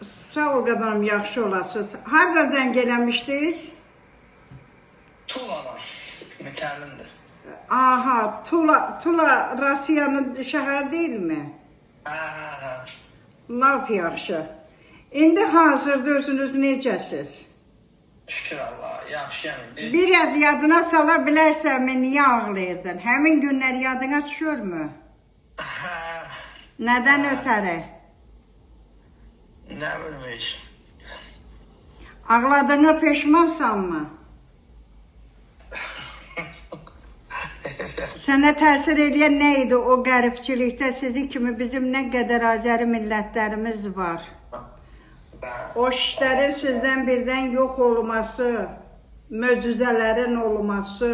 Sağ ol qadınım, yaxşı olasınız. Harda zəng eləmişdiniz? Tula'dan. Mütəllimdir. Aha, Tula, Tula Rusiyanın şəhəri deyilmi? Hə. Lap yaxşı. İndi hazırda özünüz necəsiz? Şükür Allaha, yaxşıyam indi. Biraz yadına sala bilərsənmi niyə ağlayırdın? Həmin günlər yadına düşürmü? Hə, Nədən ötəri? nə bilim heç. Ağladığına peşmansanmı? Sənə təsir eləyən nə idi o qəribçilikdə sizi kimi bizim nə qədər Azəri millətlərimiz var. O şişlərin sizdən birdən yox olması, möcüzələrin olması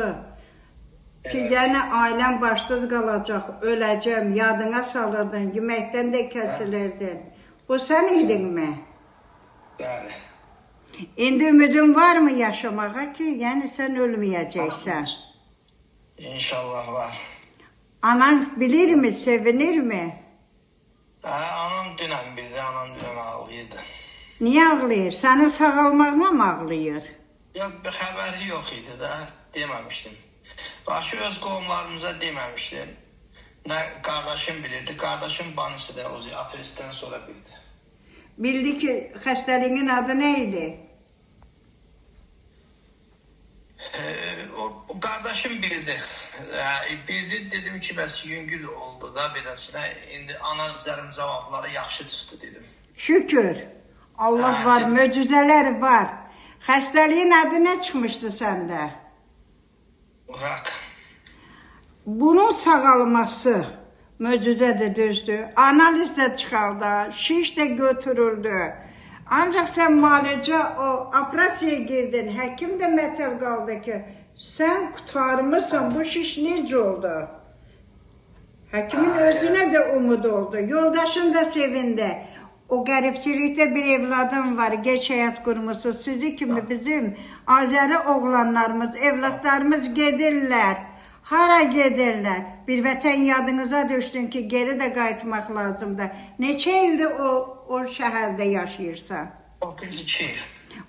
ki, yəni ailəm başsız qalacaq, öləcəm, yadına salırdın, yeməkdən də kəsilirdin. Bu sən idinmi? Bəli. İndi ümidin varmı yaşamağa ki, yəni sən ölməyəcəksən? İnşallah var. Anan bilirmi, sevinirmi? Hə, anam dünən bildi, anam dünən ağlayırdı. Niyə ağlayır? Sənin sağalmağına mı ağlayır? Ya bir xəbəri yox idi də, deməmişdim. Başı öz qohumlarımıza deməmişdim. Nə qardaşım bilirdi, qardaşım banisi də o apelistdən sonra bildi. Bildi ki, xəstəliyin adı nə idi? O qardaşım bildi. Bildi, dedim ki, bəs yüngül oldu da beləsinə. İndi analizlərin cavabları yaxşı çıxdı dedim. Şükür. Allah var, möcüzələr var. Xəstəliyin adı nə çıxmışdı səndə? Rak. Bunun sağalması möcüzədir, düzdür. Analiz də çıxardı, şiş də götürüldü. Ancaq sən müalicə o operasiyaya girdin, həkim də mətəl qaldı ki, sən qurtarmısan, bu şiş necə oldu? Həkimin özünə də umud oldu, yoldaşın da sevindi. O qəribçilikdə bir evladım var, geç həyat qurmuşsunuz. Sizi kimi bizim Azəri oğlanlarımız, evlatlarımız gedirlər. Hara gedirlər? Bir vətən yadınıza düşsün ki, geri də qayıtmaq lazımdır. Neçə ildir o şəhərdə yaşayırsan? 32 il.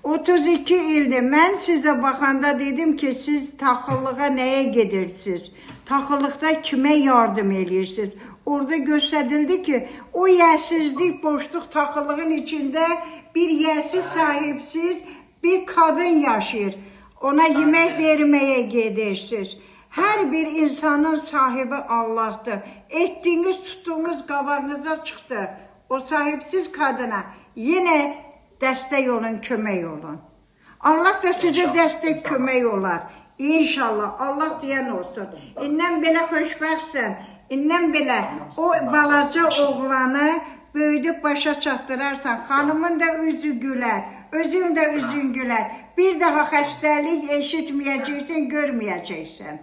32 ildir. Mən sizə baxanda dedim ki, siz taxıllığa nəyə gedirsiniz? Taxıllıqda kimə yardım eləyirsiniz? Orada göstərildi ki, o yəsizlik, boşluq taxıllığın içində bir yəsiz, sahibsiz bir qadın yaşayır. Ona yemək verməyə gedirsiniz. Hər bir insanın sahibi Allahdır. Etdiyiniz, tutduğunuz qabağınıza çıxdı. O sahibsiz qadına yenə dəstək olun, kömək olun. Allah da sizə dəstək, kömək olar. İnşallah, Allah deyən olsun. İndən belə xoşbəxtsən, indən belə o balaca oğlanı böyüdüb başa çatdırarsan, xanımın da üzü gülər, özün də üzün gülər. Bir daha xəstəlik eşitməyəcəksən, görməyəcəksən.